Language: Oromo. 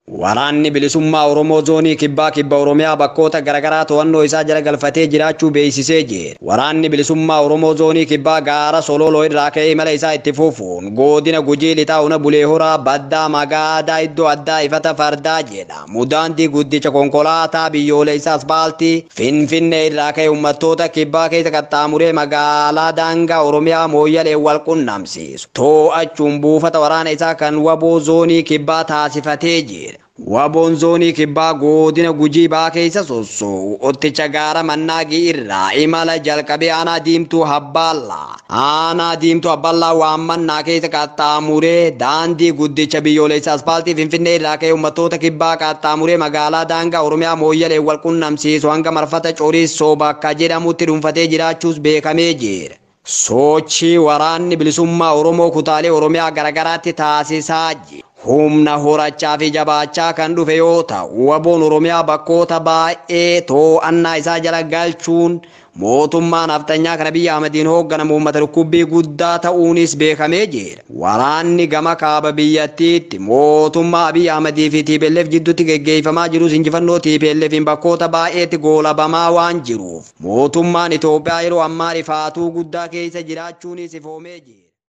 Waraanni bilisummaa Oromoo zoonii kibbaa kibba Oromiyaa bakkoota garaagaraa to'annoo isaa jala galfatee jiraachuu beeksisee jira. Waraanni bilisummaa Oromoo zoonii kibbaa gaara Sololoo irraa ka'ee imala isaa itti fufuun godina Gujii lixaa ona Bulee Horaa Baddaa Magaadaa iddoo addaa Ifata Fardaa jedhamu daandii guddicha konkolaataa biyyoolessa aspaaltii Finfinnee irraa ka'ee uummattoota kibbaa keessa qaxxaamuree magaalaa daangaa Oromiyaa Mooyyalee wal qunnamsiisu. To'achuun buufata waraana isaa kan waboo zoonii kibbaa taasifatee jira. Waboon zoonii kibbaa godina Gujii baa keessa sossoo'u otticha gaara Mannaagii irraa imala jalqabee aanaa diimtuu Habbaallaa. Aanaa diimtuu Habbaallaa waammannaa keessa qaxxaamuree daandii guddicha biyyoolessa aspaaltii Finfinnee irraa ka'ee uummattoota kibbaa qaxxaamuree magaalaa daangaa Oromiyaa Mooyyalee wal qunnamsiisu hanga marfata Coriissoo bakka jedhamutti dhuunfatee jiraachuus beekamee jira. Sochii waraanni bilisummaa Oromoo kutaalee Oromiyaa garaagaraatti taasisaa jira. Humna horachaa fi jabaachaa kan dhufe yoo ta'u, waboon Oromiyaa bakkoota baay'ee to'annaa isaa jala galchuun mootummaa naftanyaa kana Abiyyi Ahmediin hoogganamu uummata dhukkubbii guddaa ta'uunis beekamee jira. Waraanni gama kaaba biyyattiitti mootummaa Abiyyi Ahmedii fi TPLF jidduutti geggeeffamaa jirus injifannoo TPLFin bakkoota baay'eetti goolabamaa waan jiruuf mootummaan Itoophiyaa yeroo ammaa rifaatuu guddaa keessa jiraachuunis ifoomee jira.